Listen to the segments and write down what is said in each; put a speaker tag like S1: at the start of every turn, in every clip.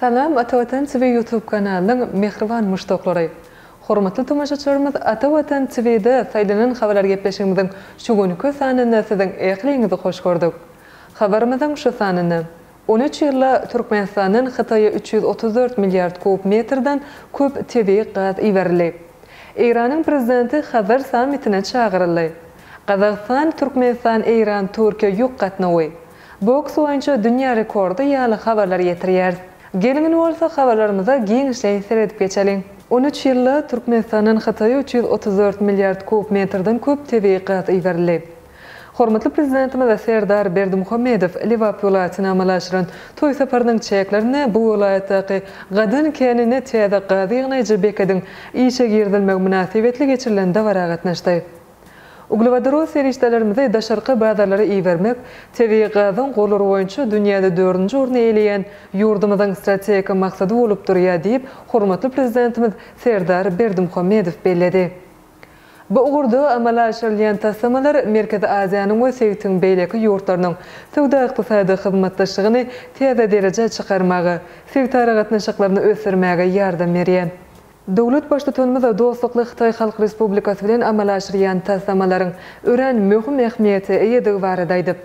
S1: Salam Ata Watan TV YouTube kanalynyň mähriban muşdaklary! Hormatly tomaşaçylarymyz Ata Watan TV-de Saýlanan habarlar gepleşigimiziň şu günki sanynda siziň ähliňizi hoş gördük. Habarymyzyň şu sanynda 13 ýylda Türkmenistandan Hytaýa 334 milliard kub metrden köp tebigy gaz iberildi. Eýranyň Prezidenti Hazar sammitine çagyryldy. Gazagystan, Türkmenistan, Eýran, Türkiýe ýük gatnawy. Boks boýunça dünýä rekordy ýaly habarlary ýetirýäris. Geliň indi bolsa habarlarymyza giňişleýin seredip geçeliň. 13 ýylda Türkmenistandan Hytaýa 334 milliard kub metrden köp tebigy gaz iberildi. Hormatly Prezidentimiz Serdar Berdimuhamedow Lebap welaýatyna amala aşyran toý saparynyň çäklerinde bu welaýatdaky Gadyn käninde täze gaz ýygnaýjy bekediň işe girizilmegi mynasybetli geçirilen dabara gatnaşdy. Uglewodorod serişdelerimizi daşarky bazarlara ibermek tebigy gazyň gorlary boýunça dünýäde dördünji orny eýeleýän ýurdumyzyň strategik maksady bolup durýar diýip, hormatly Prezidentimiz Serdar Berdimuhamedow belledi. Bu ugurda amala aşyrylýan taslamalar Merkezi Aziýanyň we sebitiň beýleki ýurtlarynyň söwda-ykdysady hyzmatdaşlygyny täze derejä çykarmaga, sebitara gatnaşyklaryny ösdürmäge ýardam berýär. Döwlet Baştutanymyz dostlukly Hytaý Halk Respublikasy bilen amala aşyrýan taslamalaryň örän möhüm ähmiýete eýedigi barada aýdyp,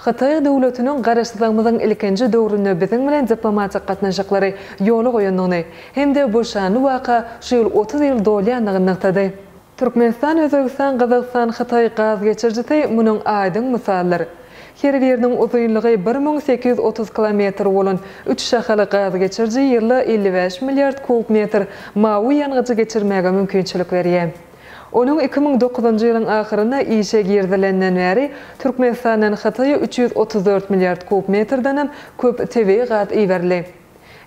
S1: Hytaý döwletiniň Garaşsyzlygymyzyň ilkinji döwründe biziň bilen diplomatik gatnaşyklary ýola goýandygyny hem-de bu şanly waka şu ýyl 30 ýyl dolýandygyny nygtady. Türkmenistan, Özbegistan, Gazagystan, Hytaý gaz geçirijisi munuň aýdyň mysalydyr. Her biriniň uzynlygy 1830 kilometr bolan üç şahaly gaz geçiriji ýylda 55 milliard kub metr mawy ýangyjy geçirmäge mümkinçilik berýär. Onuň 2009-njy ýylyň ahyrynda işe girizilenden bäri Türkmenistandan Hytaýa 334 milliard kub metrdenem köp tebigy gaz iberildi.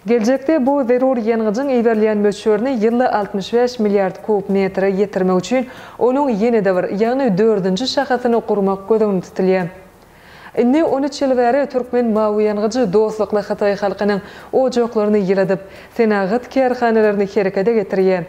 S1: Geljekde bu zerur ýangyjyň iberilýän möçberini ýylda 65 milliard kub metre ýetirmek üçin onuň ýene-de bir, ýagny dördünji şahasyny gurmak göz öňünde tutulýar. Indi 13 ýyl bäri türkmen mawy ýangyjy dostlukly hytaý halkynyň ojaklaryny ýyladyp, senagat kärhanalaryny herekete getirýär.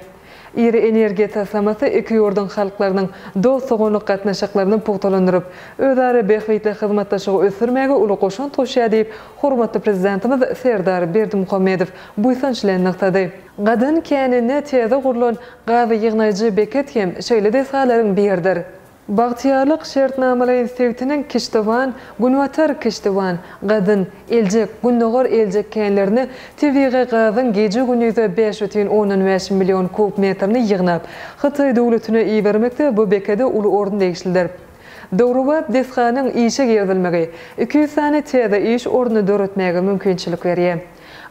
S1: Iri energiýa taslamasy iki ýurduň halklarynyň dost-doganlyk gatnaşyklaryny pugtalandyryp, özara bähbitli hyzmatdaşlygy ösdürmäge uly goşant goşýar diýip, hormatly Prezidentimiz Serdar Berdimuhamedow buýsanç bilen nygtady. Gadyn käninde täze gurlan gaz ýygnaýjy beket hem şeýle desgalaryň biridir. Bagtyýarlyk şertnamalaýyn sebitiniň Kiştiwan, Günbatar Kiştiwan, Gadyn, Eljek, Gündogar Eljek känlerinde tebigy gazyň gije-gündizde 5,5 million kub metrini ýygnap, Hytaý döwletine ibermekde bu bekede uly orun degişlidir. Döwrebap desganyň işe girizilmegi 200 sany täze iş ornuny döretmäge mümkinçilik berýär.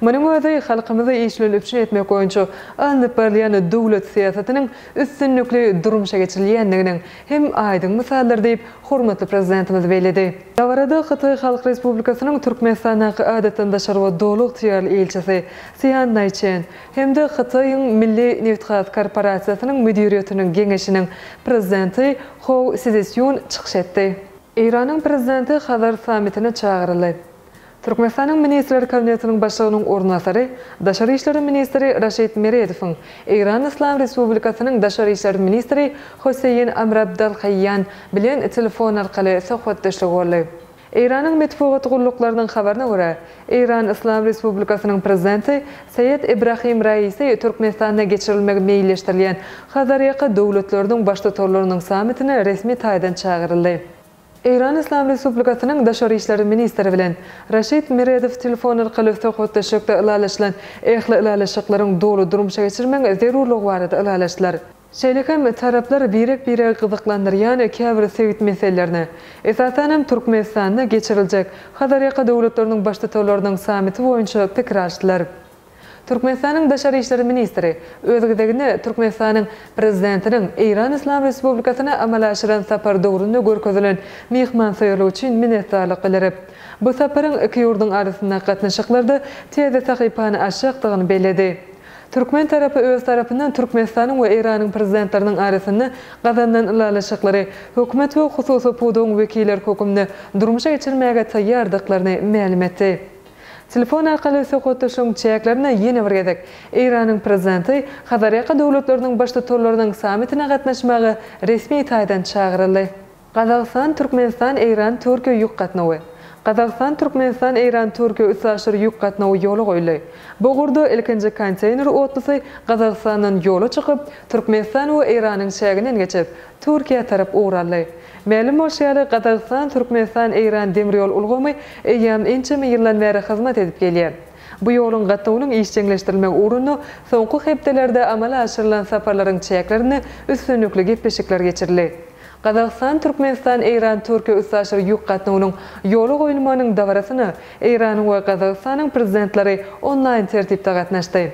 S1: Munuň özi halkymyzy iş bilen üpjün etmek boýunça alnyp barylýan döwlet syýasatynyň üstünlikli durmuşa geçirilýändiginiň hem aýdyň mysalydyr diýip, hormatly Prezidentimiz belledi. Dabarada Hytaý Halk Respublikasynyň Türkmenistandaky Adatdan daşary we Doly ygtyýarly ilçisi Sýan Naýçen hem-de Hytaýyň Milli nebitgaz korporasiýasynyň müdiriýetiniň geňeşiniň Prezidenti Hou Szisýun çykyş etdi. Eýranyň Prezidenti Hazar sammitine çagyryldy. Türkmenistanyň Ministrler Kabinetiniň Başlygynyň orunbasary, daşary işler ministri Raşid Meredowyň Eýran Yslam Respublikasynyň daşary işler ministri Hosseýin Amrabdalhaýýan bilen telefon arkaly söhbetdeşligi boldy. Eýranyň metbugat gulluklarynyň habaryna görä, Eýran Yslam Respublikasynyň Prezidenti Seýed Ibrahim Raisi Türkmenistanda geçirilmegi meýilleşdirilýän Hazarýaka döwletleriniň Baştutanlarynyň sammitine resmi taýdan çagyryldy. Eýran Yslam Respublikasynyň daşary işler ministri bilen Raşid Meredow telefon arkaly söhbetdeşlikde ylalaşylan ähli ylalaşyklaryň doly durmuşa geçirmegiň zerurlygy barada ylalaşdylar. Şeýle hem taraplar birek-biregi gyzyklandyrýan käbir sebit meselelerine, esasan hem Türkmenistanda geçiriljek Hazarýaka döwletleriniň Baştutanlarynyň sammiti boýunça pikir alşdylar. Türkmenistanyň daşary işler ministri, öz gezeginde, Türkmenistanyň Prezidentiniň Eýran Yslam Respublikasyna amala aşyran sapary döwründe görkezilen myhmansöýerlik üçin minnetdarlyk bildirip, bu saparyň iki ýurduň arasyndaky gatnaşyklarda täze sahypany açjakdygyny belledi. Türkmen tarapy öz tarapyndan Türkmenistanyň we Eýranyň Prezidentleriniň arasynda gazanylan ylalaşyklary hökümet we hususy pudagyň wekilleri höküminde durmuşa geçirmäge taýýardyklaryny mälim etdi. Telefon arkaly söhbetdeşligiň çäklerinde ýene bir gezek Eýranyň Prezidenti Hazarýaka döwletleriniň Baştutanlarynyň sammitine gatnaşmaga resmi taýdan çagyryldy. Gazagystan, Türkmenistan, Eýran, Türkiýe ýük gatnawy. Gazagystan, Türkmenistan, Eýran, Türkiýe üstaşyr ýük gatnawy ýola goýuldy. Bu ugurda ilkinji konteýner otlusy Gazagystandan ýola çykyp, Türkmenistan we Eýranyň çäginden geçip, Türkiýä tarap ugur aldy. Mälim bolşy ýaly, Gazagystan, Türkmenistan, Eýran demir ýol ulgamy eýýäm ençeme ýyldan bäri hyzmat edip gelýär. Bu ýoluň gatnawynyň işjeňleşdirilmegi ugrunda soňky hepdelerde amala aşyrylan saparlaryň çäklerinde üstünlikli gepleşikler geçirildi. Gazagystan, Türkmenistan, Eýran, Türkiýe üstaşyr ýük gatnawynyň ýola goýulmagynyň dabarasyna Eýranyň we Gazagystanyň Prezidentleri onlaýn tertipde gatnaşdy.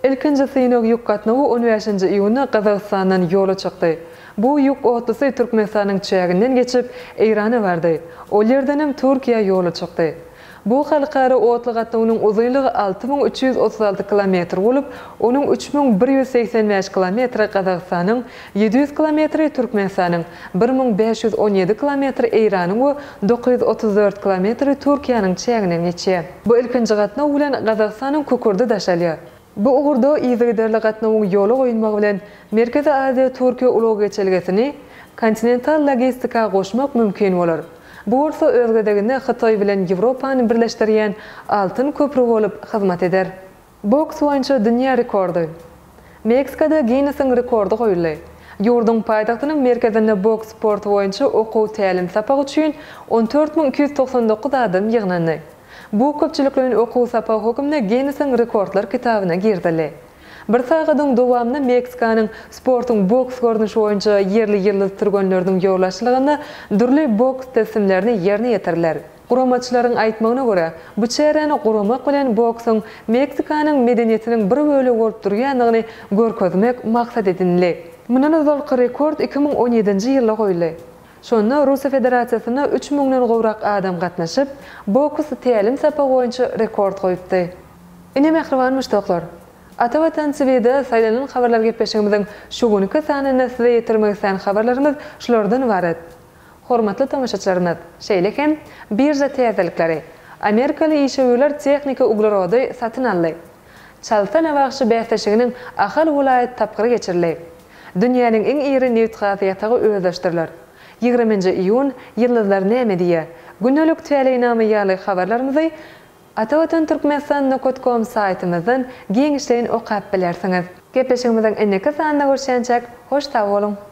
S1: Ilkinji synag ýük gatnawy on bäşinji iýunda Gazagystandan ýola çykdy. Bu ýük otlusy Türkmenistanyň çäginden geçip, Eýrana bardy. Ol ýerdenem Türkiýä ýola çykdy. Bu halkara otly gatnawynyň uzynlygy 6336 kilometr bolup, onuň 3185 kilometri Gazagystanyň, 700 kilometri Türkmenistanyň, 1517 kilometri Eýranyň we 934 kilometri Türkiýäniň çäginden geçýär. Bu ilkinji gatnaw bilen Gazagystanyň kükürdi daşalýar. Bu ugurda yzygiderli gatnawyň ýola goýulmagy bilen Merkezi Aziýa-Türkiýe ulag geçelgesini kontinental logistika goşmak mümkin bolar. Bu bolsa öz gezeginde Hytaý bilen Ýewropany birleşdirýän altyn köpri bolup hyzmat eder. Boks boýunça dünýä rekordy. Meksikada Ginnesiň rekordy goýuldy. Ýurduň paýtagtynyň merkezinde boks sporty boýunça okuw-tälim sapagy üçin 14 299 adam ýygnandy. Bu köpçülikleýin okuw sapagy hökmünde Ginnesiň rekordlar kitabyna girizildi. Bir sagadyň dowamynda Meksikanyň sportuň boks görnüşi boýunça ýerli ýyldyz türgenleriniň ýolbaşçylygynda dürli boks tilsimlerini ýerine ýetirdiler. Guramaçylaryň aýtmagyna görä, bu çäräni guramak bilen boksuň Meksikanyň medeniýetiniň bir bölegi bolup durýandygyny görkezmek maksat edinildi. Mundan ozalky rekord 2017-nji ýylda goýuldy. Şonda Russiýa Federasiýasynda üç müňden gowrak adam gatnaşyp, boks tälim sapagy boýunça rekord goýupdy. Ine mähriban muşdaklar! Ata Watan TVde saýlanan habarlar gepleşigimiziň şu günki sanynda size ýetirmek islän habarlarymyz şulardan ybarat. Hormatly tomaşaçylarymyz, şeýle hem birža täzelikleri, Amerikaly işewürler tehniki uglerody satyn aldy. Çalsana bagşy bäsleşiginiň Ahal welaýat tapgyry geçirildi. Dünýäniň iň iri nebitgaz ýatagy özleşdiriler. Ýigriminji iýun, Ýyldyzlar näme diýýär? Gündelik täleýnama ýaly habarlarymyzy Atavatan Türkmenistan nokat kom saýtymyzdan giňişleýin okap bilersiňiz. Gepleşigimiziň indiki sanynda görüşýänçäk, hoş sag boluň!